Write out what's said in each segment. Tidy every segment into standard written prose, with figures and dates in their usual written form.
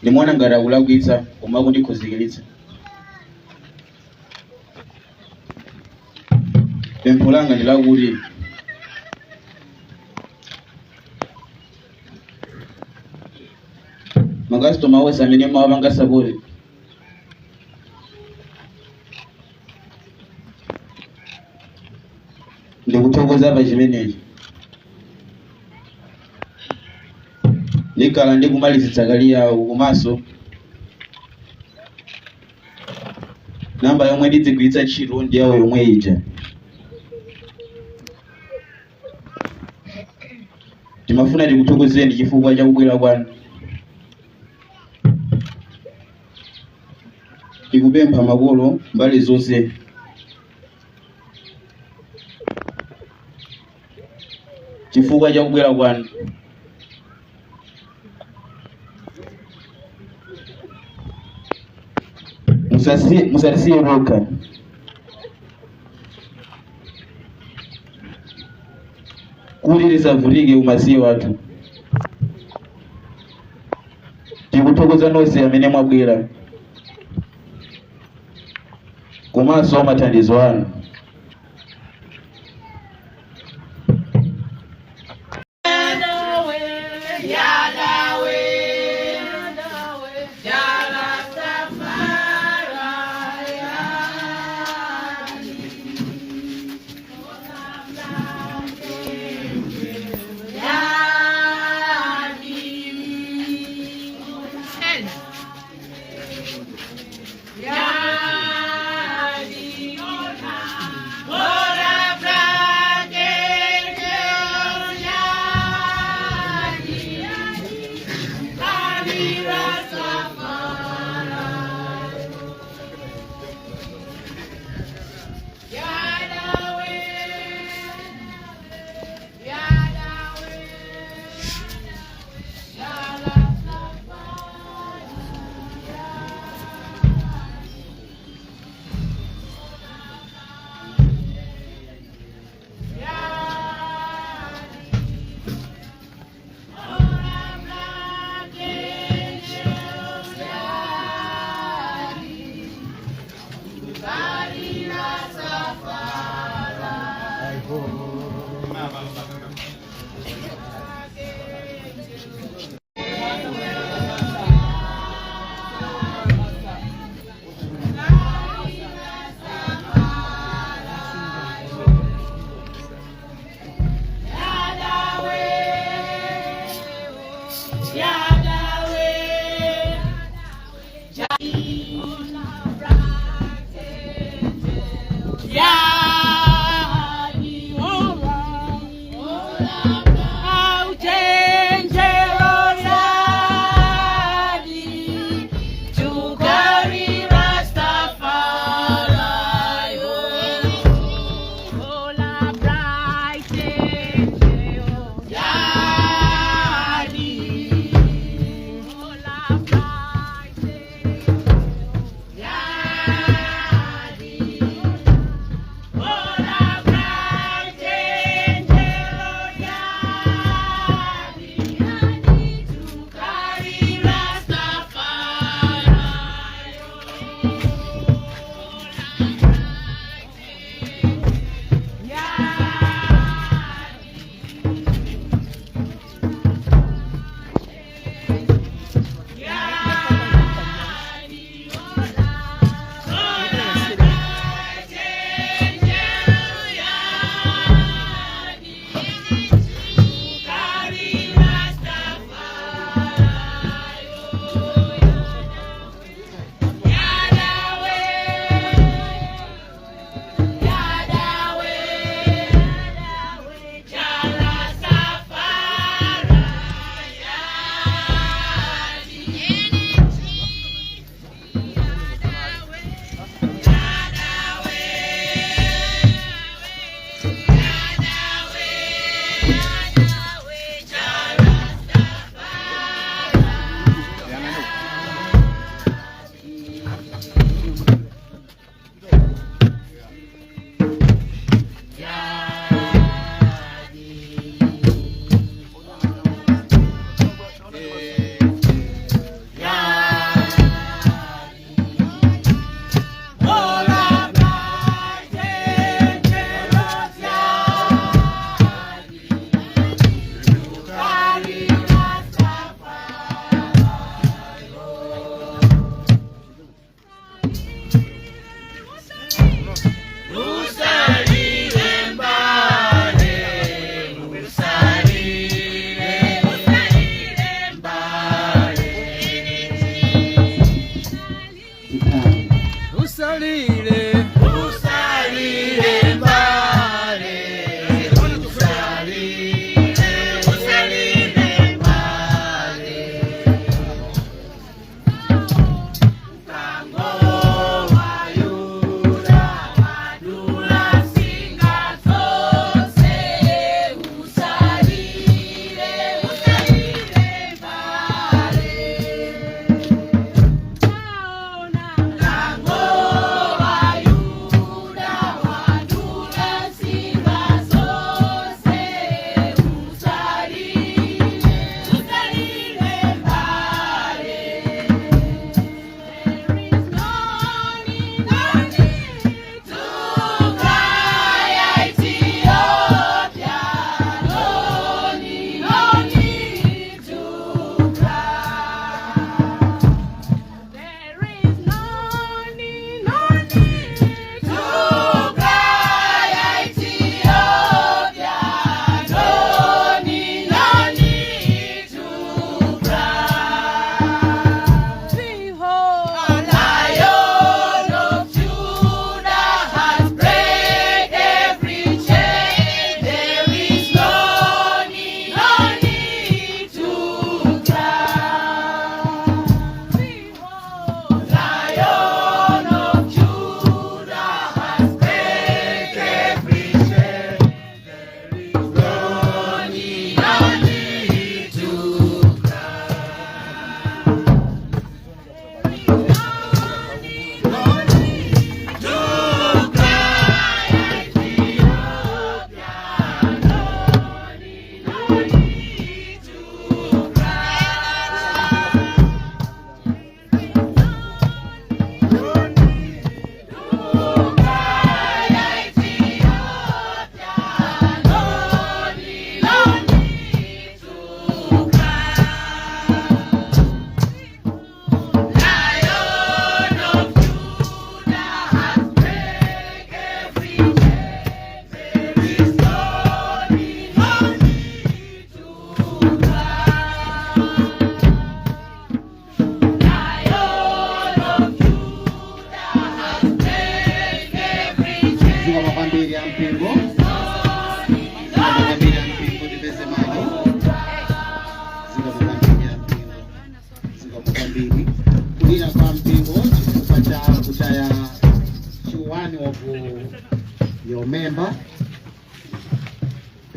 Ndimaona ngati akulakwitsa koma akundikhunzikiritsa. Pempho langa ndi lakuti makasitoma onse amene mumawapanga sapoti ndikuthokoza pa chimenechi. Ndikhala ndikumalizitsa career yawo komanso namba yomwe ndidzigwiritsa ntchito ndi yawo yomwe ija. Timafuna tikuthokozeni chifukwa cha kubwera kwanu. Tikupempha makolo mbali zonse chifukwa cha kubwera kwanu. Musatisiye tokha. Kuti tisavutike umasiye wathu. Tikuthokoza nonse amene mwabwera komanso mathandizo anu.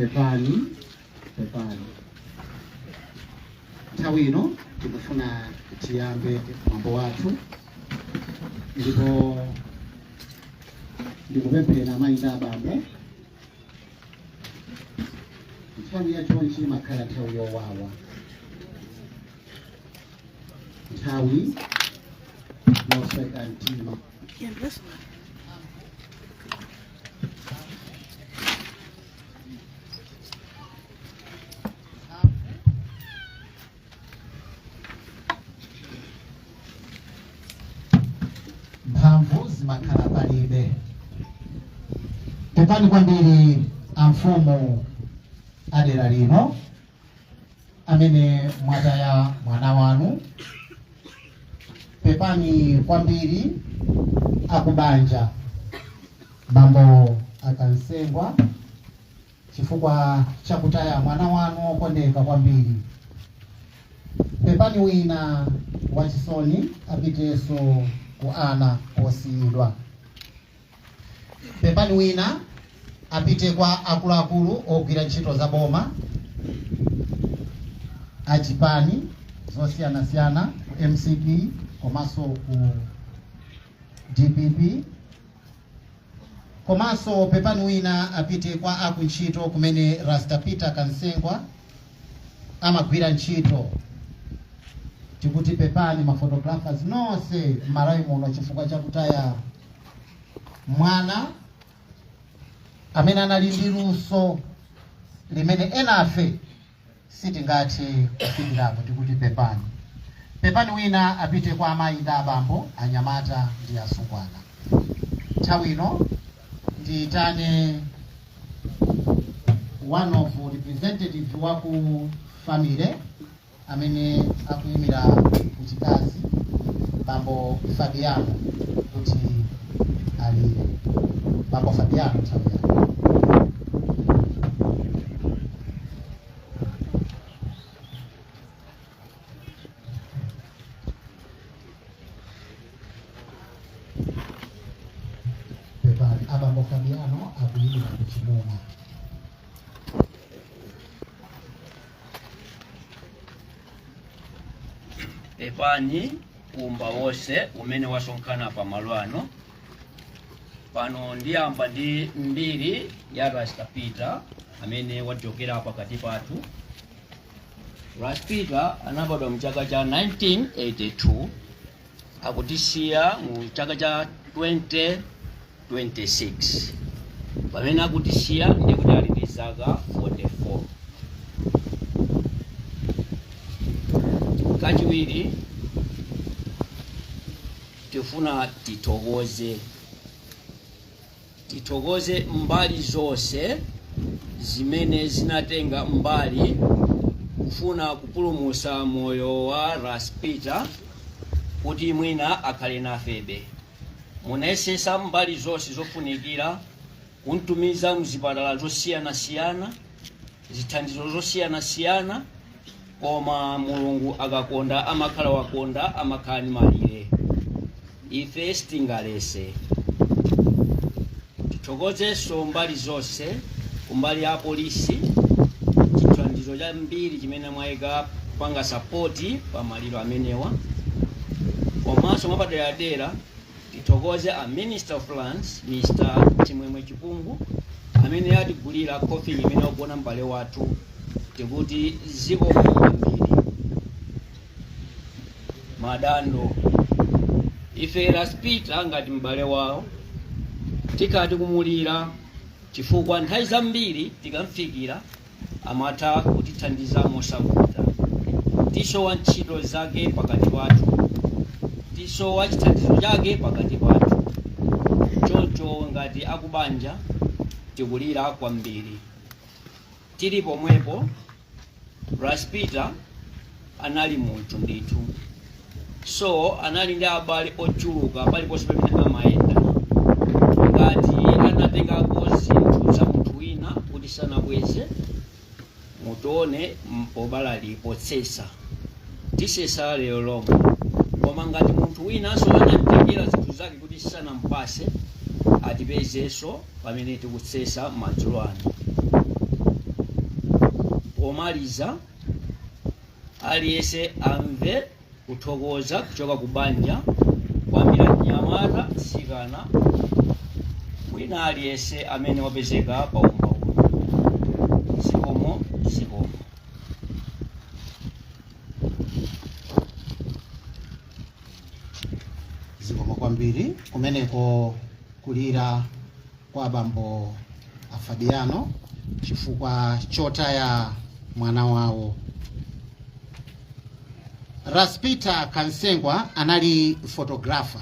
Pepani, pepani. Nthawi ino tikufuna tiyambe mwambo wathu, ndipo ndikupemphera amayi ndi abambo. Nthawi ya chonchi imakhala nthawi yowawa, nthawi yosweka mtima. Mphamvu zimakhala palibe. Pepani kwambiri amfumu adera lino amene mwataya mwana wanu. Pepani kwambiri akubanja, bambo Akansengwa, chifukwa chakutaya mwana wanu wokondeka kwambiri. Pepani wina wachisoni apitenso ku ana osiyidwa. Pepani wina apite kwa akuluakulu ogwira ntchito za boma, achipani zosiyanasiyana, ku MCP komanso ku DPP. Komanso pepani wina apite kwa akuntchito kumene Rasta Peter Kansengwa amagwira ntchito. Tikuti pepani ma photographers nonse m'Malawi muno chifukwa chakutaya mwana amene anali ndi luso limene enafe sitingathe kufikirapo. Tikuti pepani. Pepani wina apite kwa amayi ndi abambo, anyamata ndi asungwana. Nthawi ino ndiyitane one of representative wa ku family amene akuyimira kuchikazi, bambo Fabiano, kuti alire. Bambo Fabiano, nthawi yanu. Pepani, abambo Fabiano akuyimira kuchimuna. Pepani kumba wonse umene wasonkhana pamalo ano. Pano ndiyamba ndi mbiri ya Rasta Peter amene wachokera pakati pathu. Rasta Peter anabadwa mchaka cha 1982, akutisiya mu chaka cha 2026. Pamene akutisiya ndikuti ali ndi zaka 44. Kachiwiri, tifuna tithokoze mbali zonse zimene zinatenga mbali kufuna kupulumutsa moyo wa Ras Peter kuti mwina akhale nafebe. Munayesesa mbali zonse zofunikira kuntumiza mzipatala zosiyanasiyana, zithandizo zosiyanasiyana, koma Mulungu akakonda amakhala wakonda, amakhala ni malire, ife sitingalese. Tithokozenso mbali zonse, kumbali ya polisi, chithandizo chambiri chimene mwayika kupanga support pa maliro amenewa. Komanso mwapaderadera tithokoze a Minister of Lands, Mr Chimwemwe Chipungu, amene atigulira coffin imene wagona m'bale wathu. Tikuti zikomo kwambiri. Madando, ife Ras Peter ngati m'bale wawo tikati kumulira chifukwa nthawi zambiri tikamfikira amatha kutithandiza mosavuta. Tisowa ntchito zake pakati pathu, tisowa chithandizo chake pakati pathu. Choncho ngati akubanja tikulira kwambiri. Tili pomwepo, Ras Peter anali munthu ndithu, so anali ndi abale ochuluka paliponse pamene amayenda. Ngati anatengako zinthu za munthu wina kuti sanabweze, mutione pobalali potsesa, tisesa lero lomwe. Koma ngati munthu winanso anamtengera zinthu zake kuti sanampase, atipezenso pamene tikutsesa madzulo ano. Pomaliza, aliyense amve kuthokoza kuchoka ku banja, kuyambira mnyamata, mtsikana, wina aliyense amene wapezeka pa umba uno. Zikomo, zikomo. Zikomo kwambiri. Kumeneko kulira kwa bambo a Fabiano chifukwa chotaya mwana wawo. Ras Peter Kansengwa anali photographer.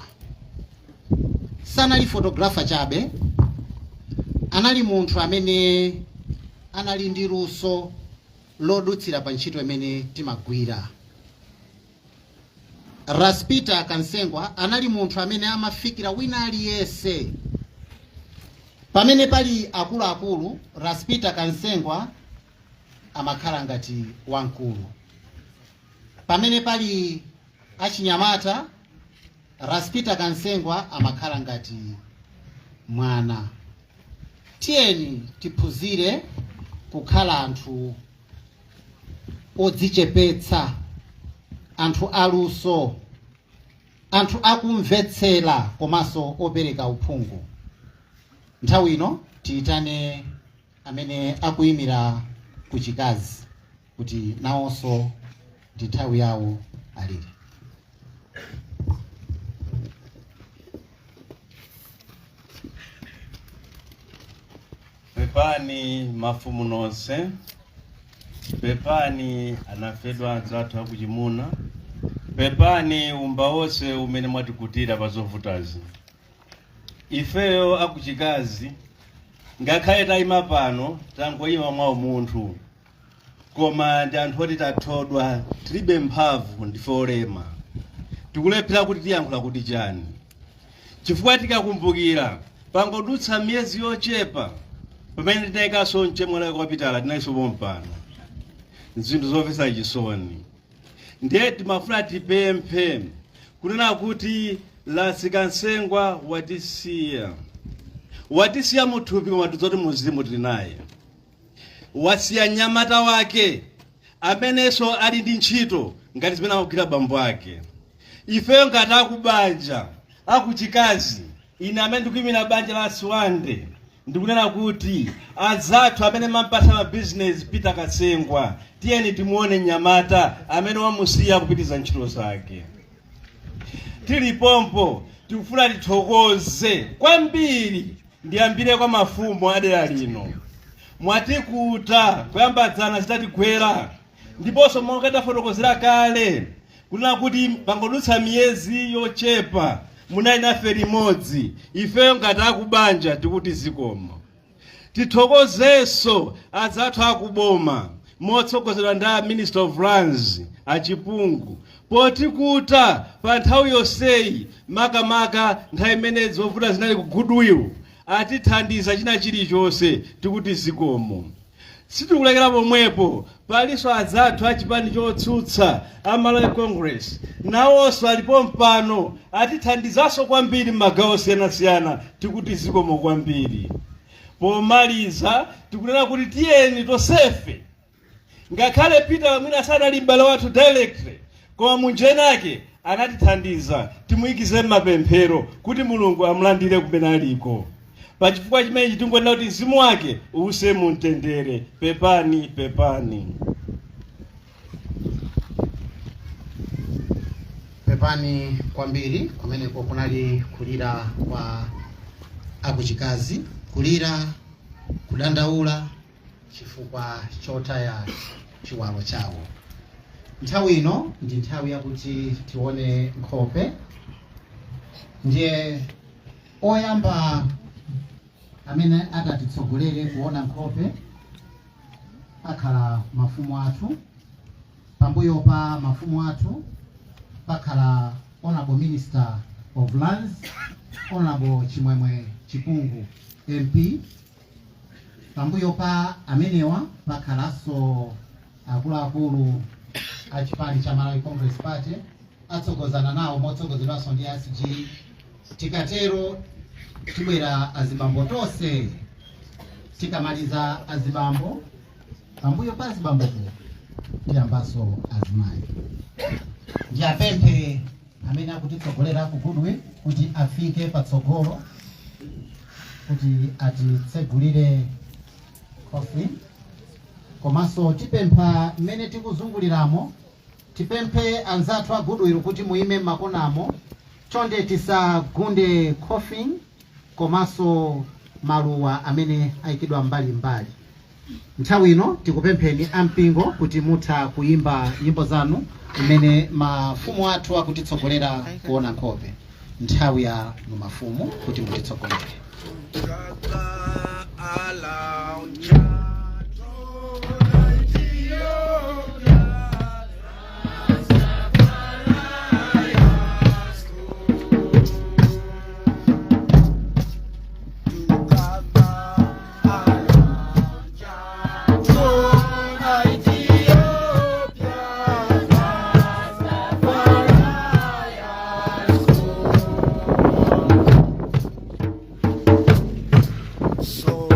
Sanali photographer chabe, anali munthu amene anali ndi luso lodutsira pa ntchito imene timagwira. Ras Peter Kansengwa anali munthu amene amafikira wina aliyense. Pamene pali akuluakulu, Ras Peter Kansengwa amakhala ngati wamkulu. Pamene pali achinyamata, Ras Peter Kansengwa amakhala ngati mwana. Tiyeni tiphunzire kukhala anthu odzichepetsa, anthu aluso, anthu akumvetsera komanso opereka uphungu. Nthawi ino tiyitane amene akuyimira kuchikazi kuti nawonso ndi nthawi yawo alire. Pepani mafumu nonse, pepani anafedwa anzathu akuchimuna, pepani umba wonse umene mwatikutira pa zovutazi. Ifeyo akuchikazi, ngakhale tayima pano, tangoyima mwa umunthu, koma ndi anthu oti tathodwa, tilibe mphamvu, ndife olema, tikulephera kuti tiyankhula kuti chani, chifukwa tikakumbukira pangodutsa miyezi yochepa pamene tinayikanso mchemwali kwapitala, tinalinso pompano. Zinthu zomvetsa chisoni. Ndiye timafuna tipemphe kunena kuti Ras Kansengwa watisiya, watisiya muthupi, koma tidzoti muzimu tili naye. Wasiya mnyamata wake amenenso ali ndi ntchito ngati zimene akugwira bambo ake. Ifeyo ngati akubanja akuchikazi, ine amene ndikuyimira banja la Siwande, ndikunena kuti azathu amene mampasa mabizinesi Peter Kansengwa, tiyeni timuone mnyamata amene wamusiya kupitiza ntchito zake. Tilipompo tikufuna tithokoze kwambiri. Ndiyambire kwa mafumu adera lino, mwatikuta kuyamba dzana zitatigwera, ndiponso monga tafotokozera kale kunena kuti pangodutsa miyezi yochepa munali nafe limodzi. Ifeyo ngati akubanja tikuti zikomo. Tithokozenso adzathu akuboma motsogozedwa ndi a Minister of Lands Achipungu potikuta pa nthawi yonseyi, makamaka nthawi imene zovuta zinali ku Goodwill, atithandiza china chilichonse, tikuti zikomo. Sitikulekera pomwepo, palinso adzathu achipani chotsutsa a Malawi Congress, nawonso alipo mpano, atithandizanso kwambiri m'magawo osiyanasiyana, tikuti zikomo kwambiri. Pomaliza tikunena kuti tiyeni tonsefe, ngakhale Peter mwina sanali m'bale wathu directly, koma munjenake anatithandiza, timuyikize m'mapemphero kuti Mulungu amulandire kumene aliko. Pachifukwa chimenechi tingonena kuti mzimu wake uwuse mumtendere. Pepani, pepani. Pepani kwambiri. Kumeneko kunali kulira kwa akuchikazi, kulira, kudandaula chifukwa chotaya chiwalo chawo. Nthawi ino ndi nthawi yakuti tione nkhope. Ndiye oyamba amene atatitsogolere kuona nkhope akhala mafumu athu. Pambuyo pa mafumu athu pakhala Honorable Minister of Lands, Honorable Chimwemwe Chipungu MP. Pambuyo pa amenewa pakhalanso akuluakulu a chipani cha Malawi Congress Party, atsogozana nawo motsogozedwanso ndi SG. Tikatero tibwera azibambo tonse. Tikamaliza azibambo, Pambuyo pa azibambopo tiyambanso azimayi. Ndiyapemphe amene akutitsogolera ku Goodwill kuti afike patsogolo kuti atitsegulire coffin. Komanso tipempha mmene tikuzunguliramo, tipemphe anzathu a Goodwill kuti muime m'makonamo. Chonde tisagunde coffin komanso maluwa amene ayikidwa mbalimbali. Nthawi ino tikupempheni ampingo kuti mutha kuyimba nyimbo zanu imene mafumu athu akutitsogolera kuona nkhope. Nthawi ya mafumu kuti mutitsogolere. So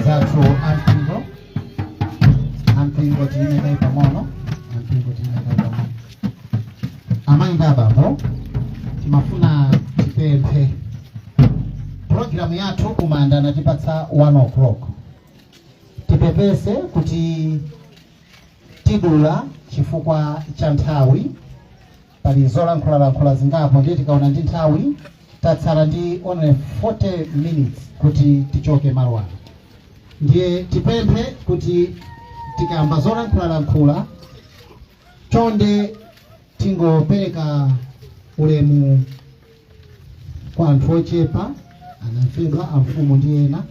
Anzathu ampingo, ampingo tiyime pang'ono, ampingo tiyime pang'ono. Amayi ndi abambo, timafuna tipemphe, pulogalamu yathu kumanda anatipatsa 1 o'clock. Tipepese kuti tidula chifukwa cha nthawi. Pali zolankhulalankhula zingapo, ndiye tikaona ndi nthawi tatsala ndi only 40 minutes kuti tichoke malo ano. Ndiye tipemphe kuti tikamba zolankhulalankhula, chonde tingopereka ulemu kwa anthu ochepa, anamfedwa, amfumu ndi ena,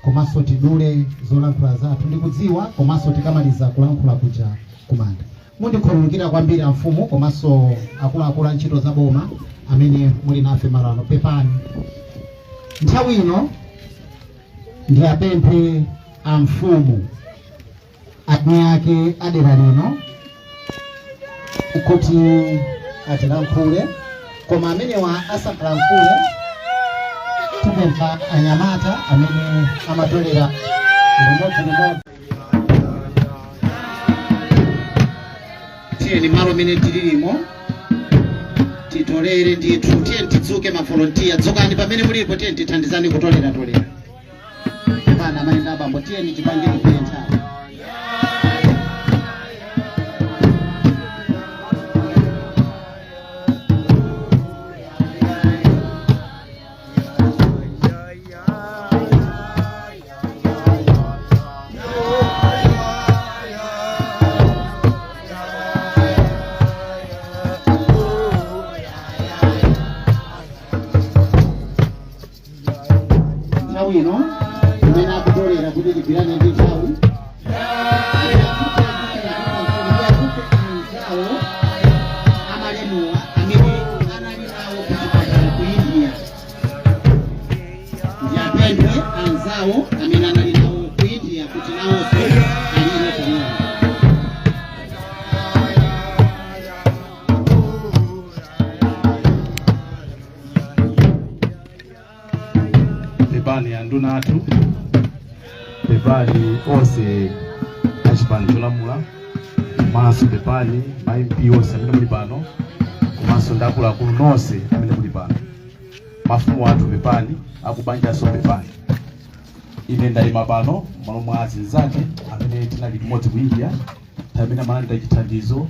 komanso tidule zolankhula zathu ndikudziwa, komanso tikamaliza kulankhula kuja kumanda. Mundikhululukira kwambiri amfumu komanso akuluakulu a ntchito za boma amene muli nafe malo ano, pepani. Nthawi ino ndiyapemphe amfumu, eni ake adera lino, kuti atilankhule. Koma amenewa asanalankhule, tipempha anyamata amene amatolera limodzi limodzi. Tiyeni, malo amene tililimo titolere ndithu. Tiyeni tidzuke, ma volunteer, dzukani pamene mulipo. Tiyeni tithandizani kutolera tolera. Pana amayi ndi abambo, tiyeni tipange, tigwire nthawi. Nthawi ino imene akutolera kuti tigwirane ndi nthawi, anzawo amalemuwa amene anali nawo kuchipatala ku India, ndiyapemphe anzawo amene anali nawo ku India kuti nawonso alire pang'ono. Pepani anduna athu, pepani onse achipani cholamula, komanso pepani ma MP onse amene muli pano, komanso ndi akuluakulu nonse amene muli pano, mafumu athu pepani, akubanjanso pepani. Ine ndayima pano m'malo mwa azinzake amene tinali limodzi ku India amene amalandira chithandizo,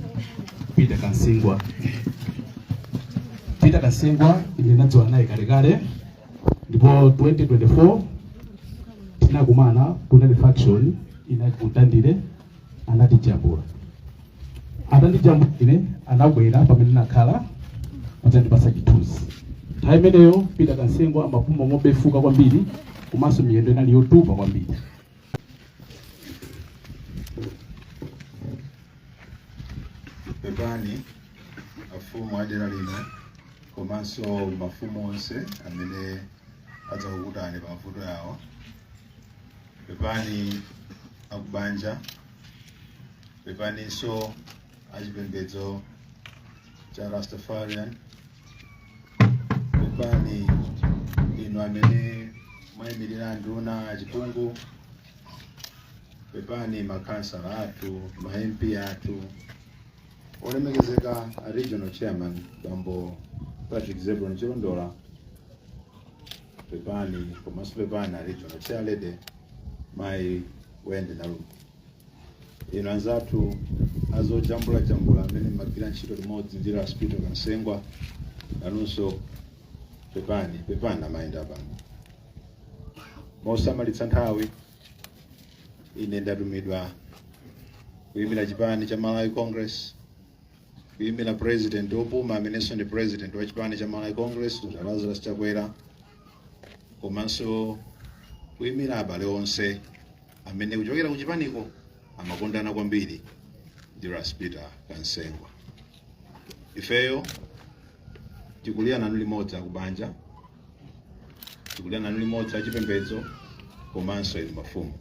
Peter Kansingwa. Peter Kansingwa ine ndadziwa naye kalekale, ndipo 2024 tinakumana, kunali function ina kutandire, anatijambula. Atandijambula ine, anabwera pamene nakhala kudzandipasa chithunzi. Nthawi imeneyo Peter Kansingwa amapuma mobefuka kwambiri, komanso miyendo inali yotupa kwambiri. Pepani afumu adera lino komanso mafumu onse amene adzakukutani pa mavuto yawo. Pepani akubanja, pepaninso achipembedzo cha Rastafarian, pepani inu amene mwayimirira nduna achipungu, pepani makhansala athu, ma MP athu, olemekezeka a regional chairman Bambo Patrick Zebron Chilondola, pepani, komanso pepani a regional chair lady Mayi Wende Nalumo, inu anzathu azojambulajambula amene mmagwira ntchito limodzi ndi Ras Peter Kansengwa, nanunso pepani. Pepani amayi ndi abambo. Mosamalitsa nthawi, ine ndatumidwa kuyimira chipani cha Malawi Congress, kuyimira president wopuma amenenso ndi president wa chipani cha Malawi Congress, Dr. Lazarus Chakwera, komanso kuyimira abale onse amene kuchokera ku chipaniko amakondana kwambiri ndi Ras Peter Kansengwa. Ifeyo tikulira nanu limodzi akubanja, tikulira nanu limodzi achipembedzo komanso inu mafumu.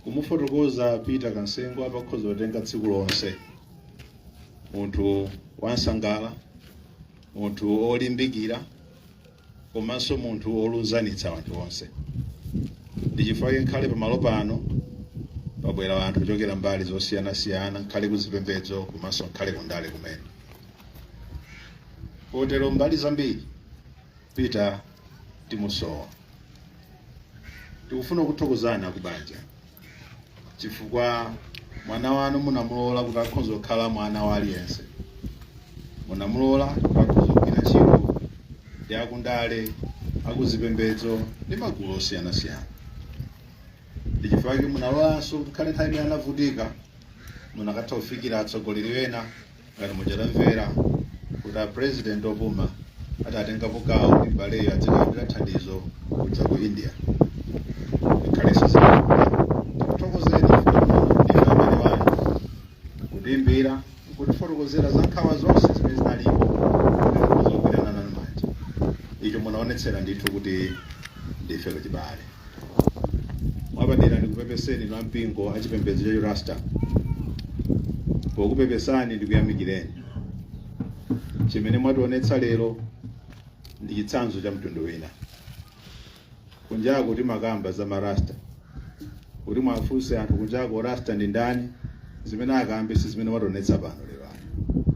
Kumufotokoza Peter Kansengwa pakhoza kutenga tsiku lonse. Munthu wansangala, munthu olimbikira, komanso munthu olunzanitsa anthu onse. Ndi chifukwa nkhale pamalo pano pabwera anthu kuchokera mbali zosiyanasiyana, nkhale kuzipembedzo komanso nkhale kundale kumene. Kotero mbali zambiri Peter timusowa. Tikufuna kuthokozana kubanja chifukwa mwana wanu munamulola kuti akhoza kukhala mwana wa aliyense, munamulola kuti akhoza kugwira ntchito ndi akundale, akuzipembedzo ndi magulu osiyanasiyana. Ndi chifukwa chake munalolanso kukhale nthawi imene anavutika munakatha kufikira atsogoleri ena, ngati muchatamvera kuti a president opuma atatengapo gawo kuti mbaleyo adzikalandira thandizo kudza ku India. Ikhalenso tikuthokozeni ndife amene wanu kutiimbira, kutifotokozera za nkhawa zonse zimene zinalipo kuti tikuzogwirana nanu manja. Icho munaonetsera ndithu kuti ndife pachibale. Mwapadera ndikupepeseni na mpingo achipembedzo cha Rasta. Pokupepesani ndikuyamikireni chimene mwationetsa lero ndi chitsanzo cha mtundu wina. Kunjako timakamba za marasta, kuti mwafunse anthu kunjako rasta ndi ndani, zimene akambe si zimene mwationetsa pano lero. Ano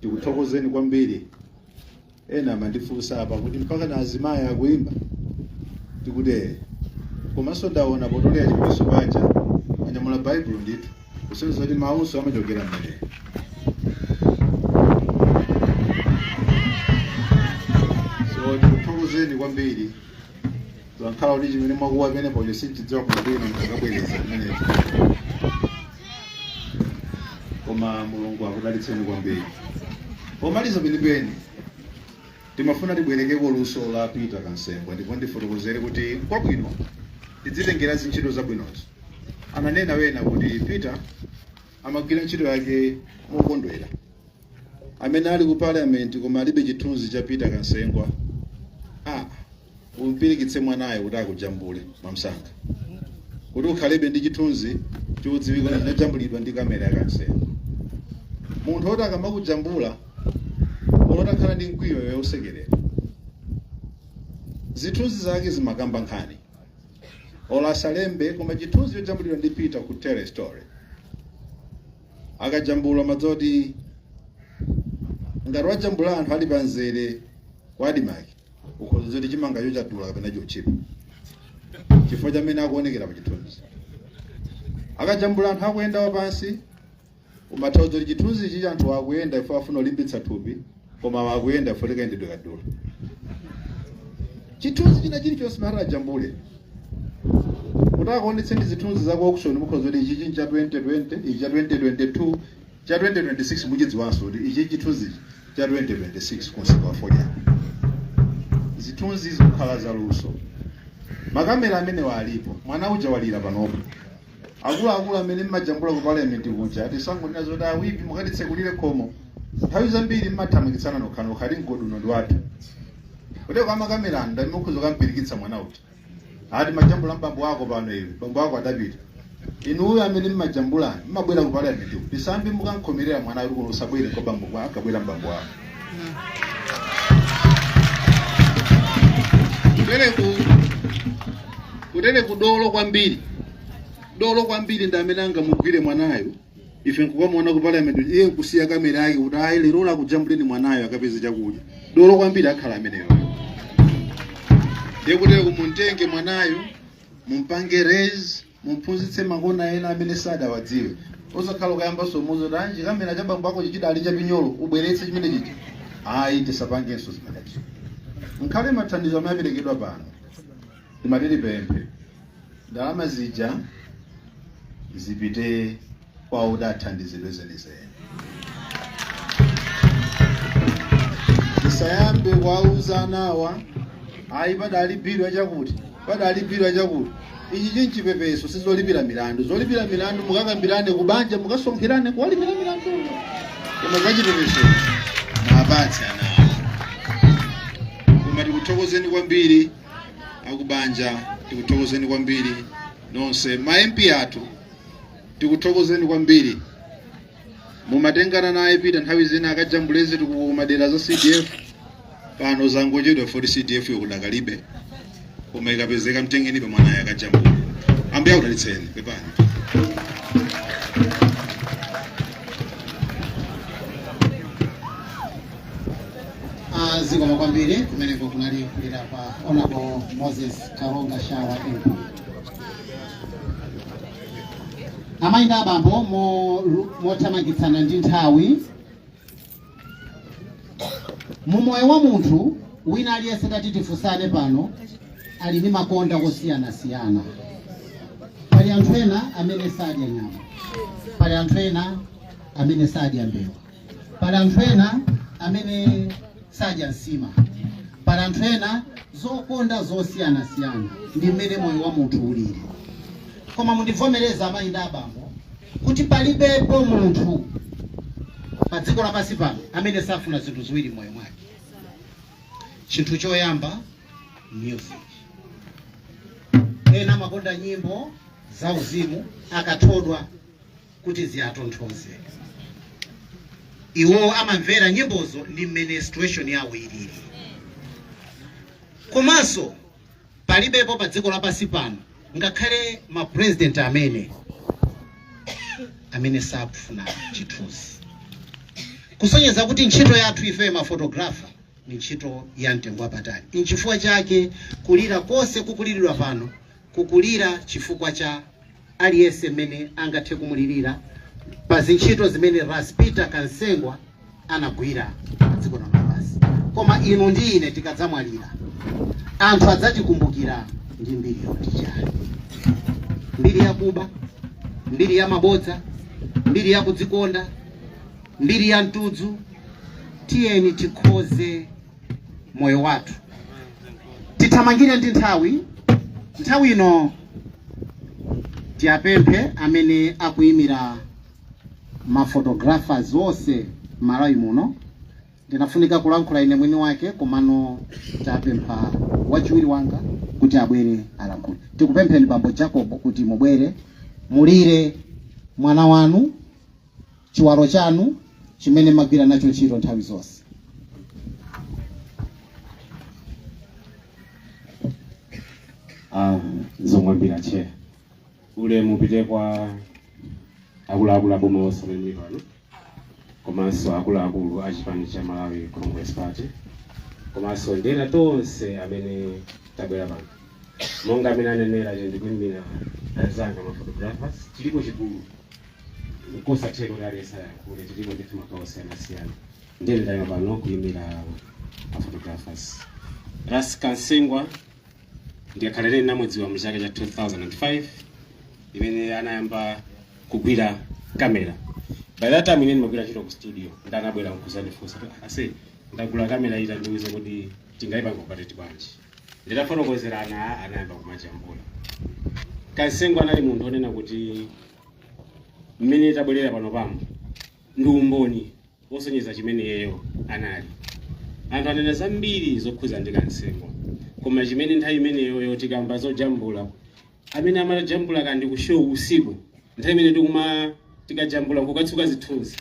tikuthokozeni kwambiri. Ena amandifunsa apa kuti mpaka na azimayi akuimba, tikuti komanso ndaona potolera chipeso paja anyamula Baibulo ndithu, kusonyeza kuti mawunso amachokera mmeneko. So tikuthokozeni kwambiri. Zankhala kuti chimene mwakuwa penepo sinchidziwa bwinobwino, mkakabwereza kumenepo, koma Mulungu akudalitseni kwambiri. Pomaliza penipeni timafuna tibwerekeko luso la Peter Kansengwa, ndipo ndifotokozere kuti kwabwino tidzitengera zintchito zabwinozo. Ananena wena kuti Peter amagwira ntchito yake mokondwera. Amene ali ku parliament koma alibe chithunzi cha Peter Kansengwa, ah, umpirikitse mwanayo kuti akujambule mwamsanga, kuti ukhalebe ndi chithunzi chodziwika chinajambulidwa ndi kamera ya Kansengwa. Munthu woti akamakujambula ulotakhala ndi mkwiyo yosekerera, zithunzi zake zimakamba nkhani ola asalembe, koma chithunzi chojambulidwa ndi Peter ku tell a story. Akajambula madzoti ngati wajambula anthu ali panzere kwa ADMARC, ukhoza zoti chimangacho chadula kapena chochipa chifukwa chamene akuonekera pa chithunzi. Akajambula anthu akuyenda wapansi, umatha kuti chithunzi ichi anthu akuyenda ifo afuna kulimbitsa thupi, koma akuyenda ifo tikayendedwe kadula. Chithunzi china chilichonse mara ajambule kuti akuonetse ndi zithunzi za ku auction, mukhoza kuti ichi cha 2020, ichi cha 2022, cha 2026, muchidziwanso kuti ichi chithunzi cha 2026 kumsika wa fodya. Zithunzi zikukhala zaluso. Makamera amenewa alipo. Mwana uja walira panopo. Akuluakulu amene mmajambula ku parliament kuja, tisangonena zoti awipi mukatitsekulire khomo, nthawi zambiri mmathamangitsana nokhanokha ati mgodi uno ndi wathu. Kuteko amakamera anu ndani mukhoza kampirikitsa mwana uja, ati majambula mbambo wako pano, iwe bambo wako adapita. Inuyo amene mmajambulani mmabwera ku parliament ku, tisambe mukankhomerera mwana kuti kuno usabwere kwa bambo kwa akabwera mbambo wako. Kutere kudolo kwambiri, dolo kwambiri ndi amene angamugwire mwanayo. Ife nkukamuona ku parliament, iye nkusiya kamera yake kuti ayi, lero lakujambuleni mwanayo akapeze chakudya. Dolo kwambiri akhala ameneyo. Ndiye kuti mumtenge mwanayo, mumpange raise, mumphunzitse makona ena amene sadawadziwe. Osakhala ukayamba somuzo kuti anji kamera cha bambo ako chidali cha pinyolo, ubweretse chimene chicha. Ayi, tisapangenso zimenezo. Nkhale mathandizo amene aperekedwa pano, timati tipemphe ndalama zija zipite kwa oti athandizidwe zenizeni. Tisayambe kuwauza anawa ayi, padali bill achakuti, padali bill achakuti. Ichi chinchipepeso, sizolipira milandu. Zolipira milandu mukakambirane kubanja, mukasonkherane kuwalipira milandu, koma zachipepeso mwapatse anawa. Koma tikuthokozeni kwambiri akubanja, tikuthokozeni kwambiri nonse ma MP athu, tikuthokozeni kwambiri. Mumatengana naye Peter nthawi zina akajambuleze tikumadera za CDF. Pano zangochedwa foti CDF yokudakalibe. Koma ikapezeka, mtengeni pa mwanayo akajambule. Ambuye akudalitseni. Pepani. Zikomo kwambiri. Kumeneko kunali kulira kwa Honorable Moses Kalonga Shawa MP. Amayi ndi abambo, mothamangitsana ndi nthawi, mumoyo wa munthu wina aliyense, tati tifunsane pano, ali ndi makonda osiyanasiyana. Pali anthu ena amene sadya nyama, pali anthu ena amene sadya mbewa, pali anthu ena amene sadya nsima, pali anthu ena zokonda zosiyanasiyana. Ndi mmene moyo wa munthu ulili. Koma mundivomereza, amayi ndi abambo, kuti palibepo munthu pa dziko lapansi pano amene safuna zinthu ziwiri m'moyo mwake. Chinthu choyamba, music. Ena amakonda nyimbo zauzimu akathodwa kuti ziyatonthoze iwo, amamvera nyimbozo ndi mmene situation yawo ilili. Komanso palibepo pa dziko lapansi pano, ngakhale ma president amene sakufuna chithunzi, kusonyeza kuti ntchito yathu ife ma photographer ni ntchito ya mtengo wapatali. Nchifukwa chake kulira konse kukuliridwa pano, kukulira chifukwa cha aliyense mmene angathe kumulirira pa zintchito zimene Ras Peter Kansengwa anagwira pa dziko lapansi. Koma inu ndi ine tikadzamwalira, anthu adzatikumbukira ndi mbiri yoti chani? Mbiri yakuba, mbiri ya mabodza, mbiri ya kudzikonda, mbiri ya mtudzu? Tiyeni tikhoze moyo wathu, tithamangire ndi nthawi. Nthawi ino tiyapemphe amene akuyimira ma photographers onse Malawi muno. Ndinafunika kulankhula ine mwini wake, komano tapempha wachiwiri wanga kuti abwere alankhule. Tikupempheni, Bambo Jacob, kuti mubwere mulire mwana wanu, chiwalo chanu chimene magwira nacho ntchito nthawi zonse. Zomwambira che ulemu upite kwa akuluakulu aboma onse amene pano, komanso akuluakulu a chipani cha Malawi Congress Party, komanso ndi ena tonse amene tabwera pano. Monga amene anenera, ine ndikuyimirira anzanga ma photographers. Tilipo chigulu, nkosatheka kuti aliyense ayankhule. Tilipo ndithu magawo osiyanasiyana. Ndiye ndayima pano kuyimira ma photographers. Ras Kansengwa ndikakhalere namudziwa mu chaka cha 2005, imene anayamba kugwira kamera. By that time ine ndimagwira ntchito ku studio. Ndanabwera nkuzandifunsa kuti, "Ase, ndagula kamera ita, ndiuze kuti tingayipanga operate bwanji?" Nditafotokozerana, anayamba kumajambula. Kansengwa anali munthu onena kuti mmene tabwerera pano pamo ndi umboni wosonyeza chimene iyeyo anali. Anthu anena zambiri zokhuza ndi Kansengwa, koma chimene nthawi imeneyoyo tikamba zojambula, amene amajambula kandi ku show usiku, nthawi imene tikuma tikajambula nkukatsuka zithunzi,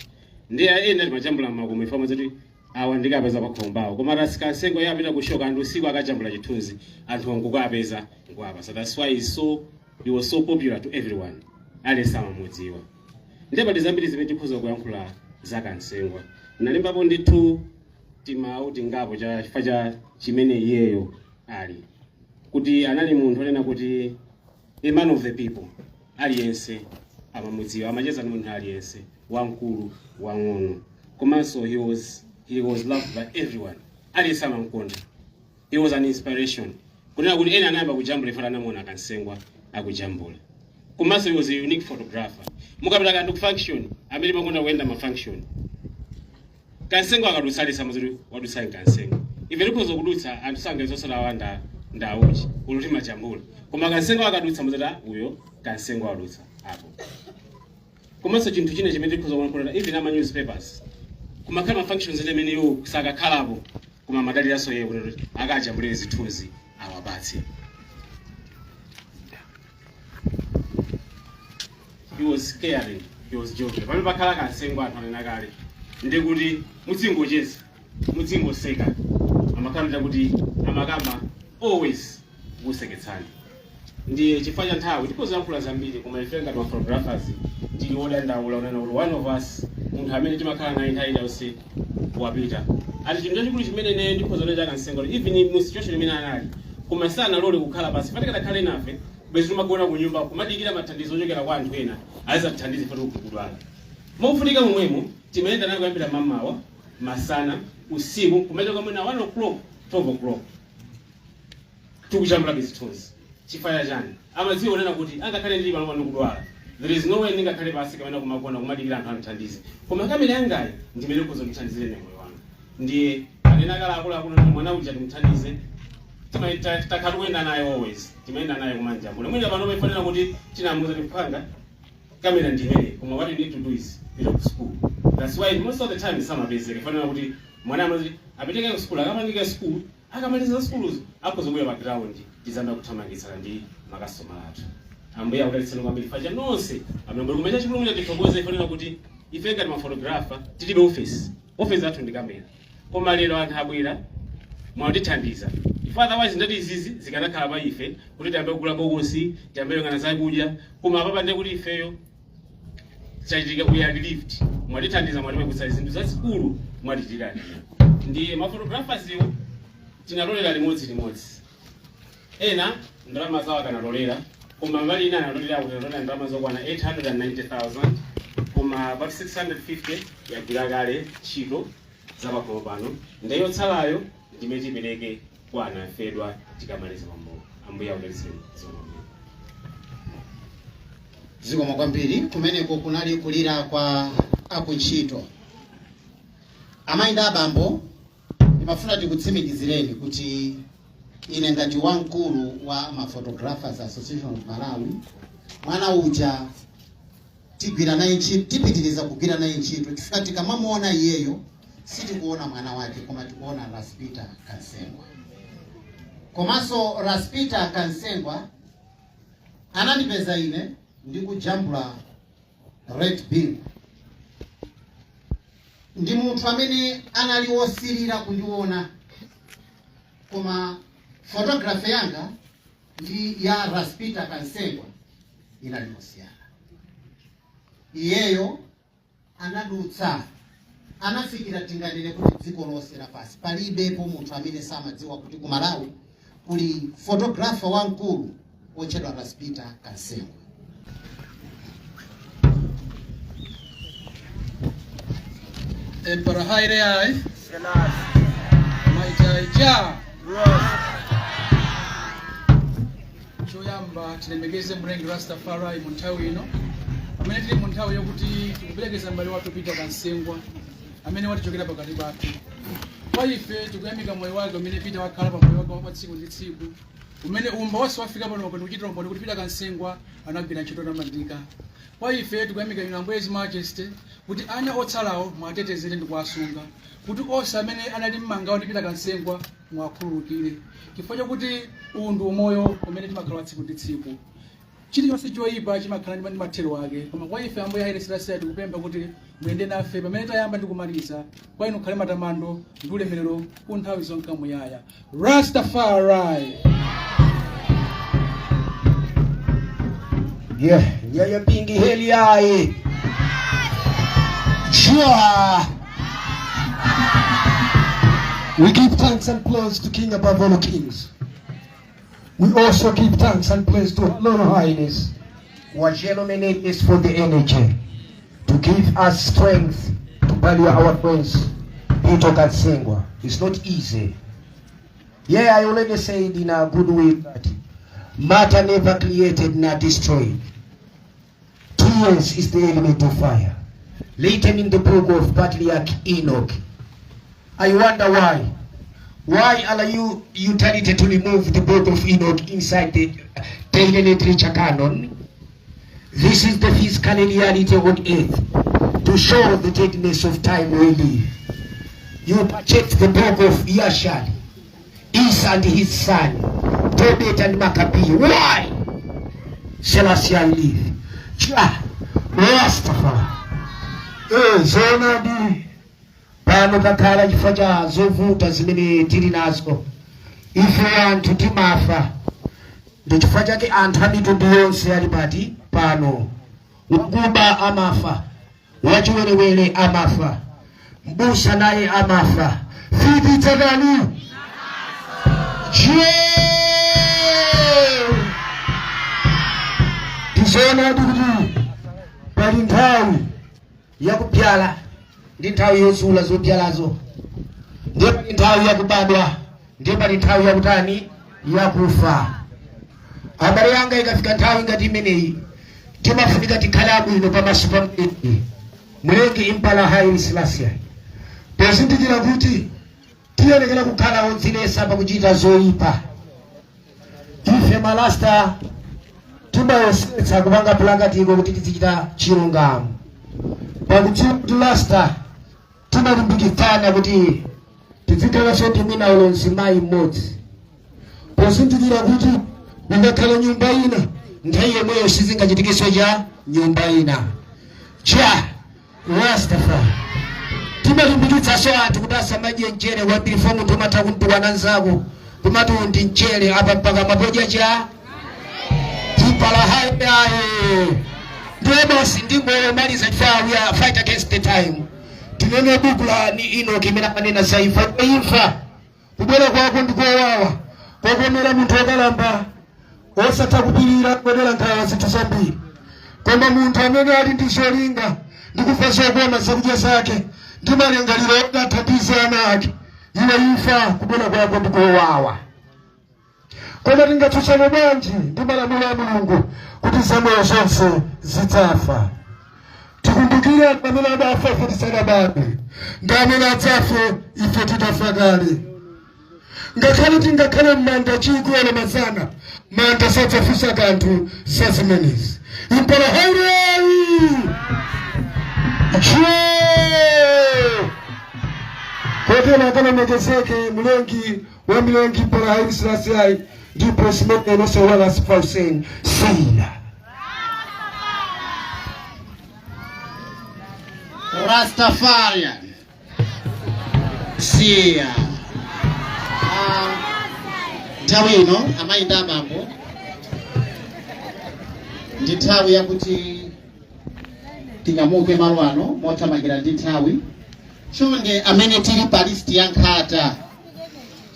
ndi ena timajambula mmakomo, ife amazoti awa ndikapeza pakhombawo. Koma Ras Kansengwa iye apita ku show kandi usiku, akajambula chithunzi, anthu nkukapeza nkuwapa. So that's why he was so popular to everyone, aliyense amamudziwa. Ndiye pali zambiri zimene tikhoza kuyankhula za Kansengwa. Nalembapo ndithu timawu tingapo cha chifukwa cha chimene iyeyo ali, kuti anali munthu onena kuti a man of the people. Aliyense amamudziwa, amacheza ndi munthu aliyense, wamkulu, wang'ono. Komanso he was loved by everyone, aliyense amamkonda. He was an inspiration, kunena kuti ena anayamba kujambula ifana anamuona Kansengwa akujambula. Komanso he was a unique photographer. Mukapita kantu ku function, amene makonda kuyenda ma function, Kansengwa akadutsa alisa amazoti wadutsa Kansengwa. Ife tikhoza kudutsa, anthu sangazosalawa nda ndauchi ulo timajambula, koma Kansengwa akadutsa amazoti, "Ah, uyo Kansengwa wadutsa apo." Komanso chinthu china chimene tikhoza kulankhula, even ama newspapers, kumakhala ma functions ene amene iwo sakakhalapo, koma amadaliranso iye kuti akajambulire zithunzi awapatse. He was caring, he was jovial. Pamene pakhala Kansengwa, anthu anena kale, ndikuti mudzingocheza, mudzingoseka. Amakhala kuti amakamba always. Kukuseketsani. Ndiye chifukwa cha nthawi tikuyankhula zambiri, koma ife ngati ma photographers tili wodandaula unena kuti one of us, munthu amene timakhala naye nthawi iliyonse, wapita. Ati chinthu chachikulu chimene ine ndikhoza kunena Kansengwa, even mu situation imene anali, koma sanalole kukhala pansi. Patikadakhale nafe bwezi timagona ku nyumba kumadikira mathandizo ochokera kwa anthu ena azatithandize. Fati kudwala mofunika momwemo timayenda naye kuyambira mamawa, masana, usiku, kumachoka mwina 1 o'clock, 12 o'clock, tikujambula zithunzi. Chifukwa chani? Amadziwa kunena kuti angakhale ndili pano ndikudwala, there is no way ndingakhale pasi kapena kumagona kumadikira anthu andithandize, koma kamera yangayi ndimene kuzo ndithandizire ine moyo wanga. Ndiye anena kala akuluakulu kuti mwana uja timuthandize. Takhala tikuyenda naye always, timayenda naye kumanjambula. Mwina pano paifanira kuti tinamuza tiphanga kamera ndi imene, koma what you need to do is pita ku school. That's why most of the time samapezeka. Ifanira kuti mwana amati apiteke ku school, akamangike school, akamaliza skuluzo akuzobwera pa ground, tizamba kuthamangitsana ndi makastomala athu. Ambuye akudalitseni kwambiri facha nonse amene muli kumene. Chachikulu muja tithokoze, ifanira kuti ife ngati ma photographer tilibe office, office athu ndi kamera, koma lero anthu abwera, mwatithandiza ife. Otherwise ndati izizi zikanakhala pa ife kuti tiyambe kugula bokosi, tiyambe kuyang'ana zakudya, koma apapa ndiye kuti ifeyo chachitika, we are relieved. Mwatithandiza, mwatipeputsa zinthu zazikulu mwatichitira. Ndiye ma photographers iwo tinalolera limodzi limodzi. Ena ndalama zawo akanalolera, koma mbali ina analolera kuti analolera ndalama zokwana 890,000, koma about 650 yagwira kale ntchito zapakhomo pano, ndiyotsalayo ndimene tipereke kwa anamfedwa tikamaliza pambuyo. Ambuye akudalitseni zikomo. Zikomo kwambiri. Kumeneko kunali kulira kwa akuntchito. Amayi ndi abambo, ndimafuna tikutsimikizireni kuti ine ngati wamkulu wa ma Photographers Association of Malawi, mwana uja tigwira naye ntchito, tipitiriza kugwira naye ntchito, chifukwa tikamamuona iyeyo sitikuona mwana wake, koma tikuona Ras Peter Kansengwa. Komanso Ras Peter Kansengwa anandipeza ine ndikujambula Red Bill. Ndi munthu amene anali wosirira kundiona, koma photography yanga ndi ya Ras Peter Kansengwa inali yosiyana. Iyeyo anadutsa, anafikira, tinganene kuti dziko lonse lapansi palibepo munthu amene samadziwa kuti ku Malawi kuli photographer wamkulu wotchedwa Ras Peter Kansengwa. Emperor Haile I. Mighty Jah. Choyamba tilemekeze mlengi Rastafari mu nthawi ino pamene tili mu nthawi yokuti tikuperekeza m'bale wathu Peter Kansengwa amene watichokera pakati pathu. Kwa ife tikuyamika moyo wake umene Peter wakhala pa moyo wake wa tsiku ndi tsiku, umene umba wonse wafika panopo ndikuchitira umboni kuti Peter Kansengwa anagwira ntchito yotamandika. Kwa ife tikuyamika inu Ambuye His Majesty kuti ana otsalawo mwatetezere ndi kuwasunga, kuti onse amene anali mmangawo ndi Peter Kansengwa mwakhululukire, chifukwa chokuti uwu ndi umoyo umene timakhala wa tsiku ndi tsiku. Chilichonse choyipa chimakhala ndi mathero ake, koma kwa ife Ambuye Haile Selassie tikupempha kuti muyende nafe pamene tayamba ndi kumaliza. Kwa inu khale matamando ndi ulemerero ku nthawi zonka muyaya. Rastafari. Yeah, nyaya pingi heli yaye. Jah. We give thanks and praise to King above all kings. We also give thanks and praise to Lord Highness Wajelo Menezes for the energy to give us strength to value our friends Peter Kansengwa. It's not easy. Yeah, I already said in a good way that matter never created nor destroyed. Tears is the element of fire. Written in the book of Patriarch Enoch. I wonder why. Why allow you utility to remove the book of Enoch inside the daily literature canon? This is the physical reality on earth to show the deadness of time we live. You purchased the book of Yashar, Isa and his son, Tobit and Maccabee. Why? Selassie I live. Jah, Rastafari. Eh, zoonadi pano pakhala chifukwa cha zovuta zimene tili nazo. Ife anthu timafa. Ndi chifukwa chake anthu a mitundu yonse ali pati pano. Wakuba amafa, wachiwerewere amafa, mbusa naye amafa. Fiti dzakani je. Tizoonadi kuti pali nthawi yakupyala ndi nthawi yozula zopyalazo, ndiye pali nthawi yakubadwa, ndiye pali nthawi yakutani, yakufa. Abale anga, ikafika nthawi ngati imeneyi timafunika tikhale abwino pamaso pa Mlengi, Mlengi Emperor Haile Selassie, pozindikira kuti tiyenekera kukhala odziletsa pakuchita zoyipa. Ife marasta timayesetsa kupanga practical kuti tizichita chilungamo, pakudziwa kuti rasta timalimbikitsana kuti tizikhalanso ndi mwina ulo mzimayi mmodzi, pozindikira kuti ungakhale nyumba ina nthawi yomweyo sizingachitikiso cha nyumba ina cha Rastafari. Timalimbikitsanso anthu kuti asamadye mchere kwambiri, fo munthu umatha kumtukwana nzako kumati uyu ndi mchere apa mpaka mapodya cha Emperor hayi. Ndiye basi ndingomaliza chifukwa we are fight against the time. Tinene buku la ni Enoch imene amanena za imfa. Imfa kubwera kwako ndikowawa, kokomera munthu wokalamba osatha kupirira, kodera nkhawa zinthu zambiri. Koma munthu amene ali ndi zolinga ndi kufa zokoma zakudya zake ndi malingaliro oti athandize ana ake, iwe imfa kubwera kwako ndikowawa. Koma tingatsutsane bwanji ndi malamulo a Mulungu kuti zamoyo zonse zidzafa? Tikumbukire anthu amene adafa ife tisanabadwe ndi amene adzafe ife titafa kale. Ngakhale tingakhale m'manda chikwi mazana, manda sadzafunsa kanthu za zimenezi. Emperor Haile je. Kotero akalemekezeke Mlengi wa milengi Emperor Haile Selassie ndi President Nelson Wallace Hussein Saila. Rastafarian. Siya. Nthawi ino, amayi ndi abambo, ndi nthawi yakuti tinyamuke malo ano mothamangira ndi nthawi. Chonde, amene tili pa list ya nkhata,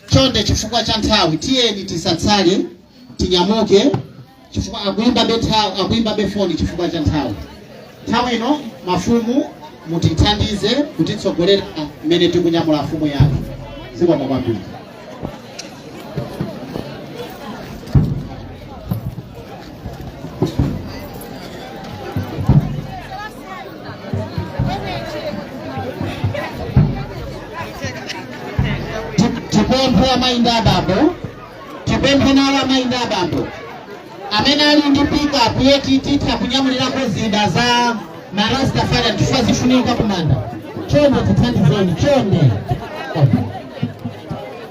chonde, chifukwa cha nthawi tiyeni tisatsale, tinyamuke chifukwa akuyimbabe nthawi, akuyimbabe foni chifukwa cha nthawi. Nthawi ino mafumu mutithandize kutitsogolera mmene tikunyamula mfumu yathu. Zikomo kwambiri. Tipemphe amayi ndi abambo, tipemphe nawo amayi ndi abambo amene ali ndi pickup yoti titha kunyamulirako zida za marastafari chifukwa zifunika kumanda. Chonde tithandizeni, chonde,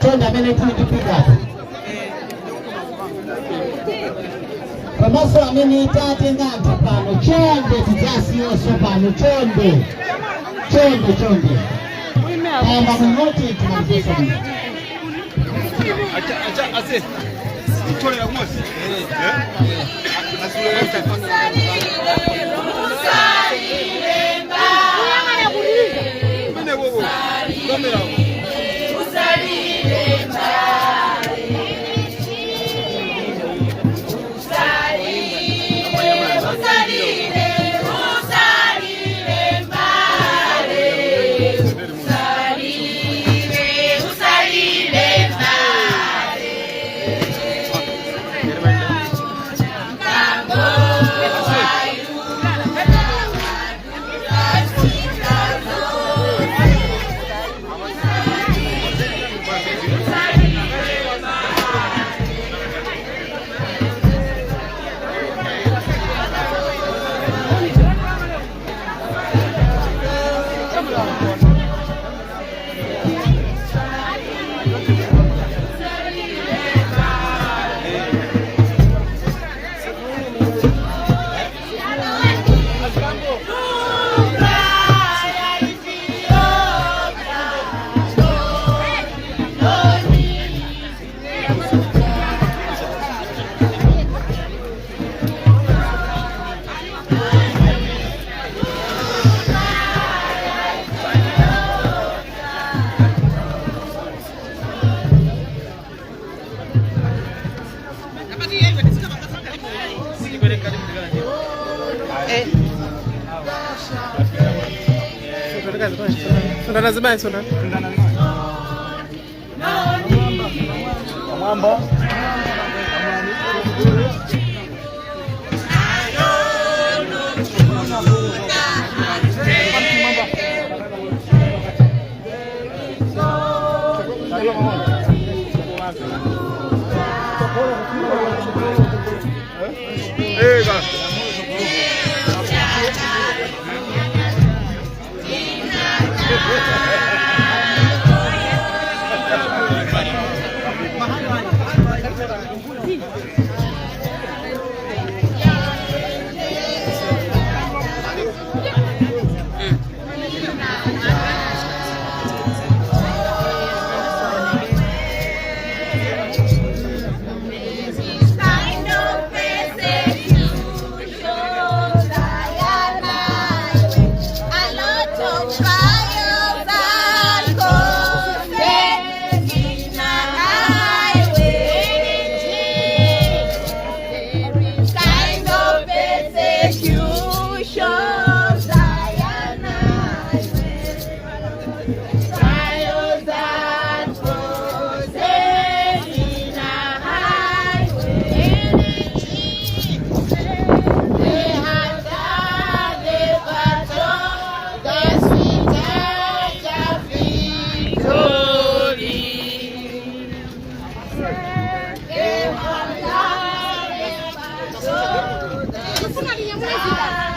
chonde, amene tili ndi pickup komanso amene tatenga anthu pano, chonde tidzasiyonso pano. Chonde, chonde, chonde, tayamba bwinoti, timalizenso bwino. Acha acha ase. Tolera kumosi. Eh? Mene wowo. Kamera. Sondana zimayi sondana. Mwamba.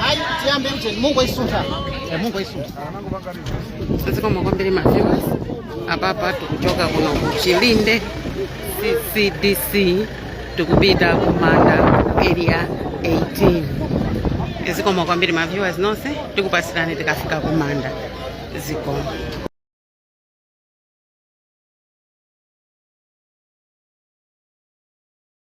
Ayi, tiyambe mcheni. Mungu aisuntha. Mungu aisuntha. Zikomo kwambiri ma viewers. Apapa tikuchoka kuno ku Chilinde CCDC, tikupita kumanda area 18. Zikomo kwambiri ma viewers nonse, tikupasirani tikafika kumanda. Zikomo.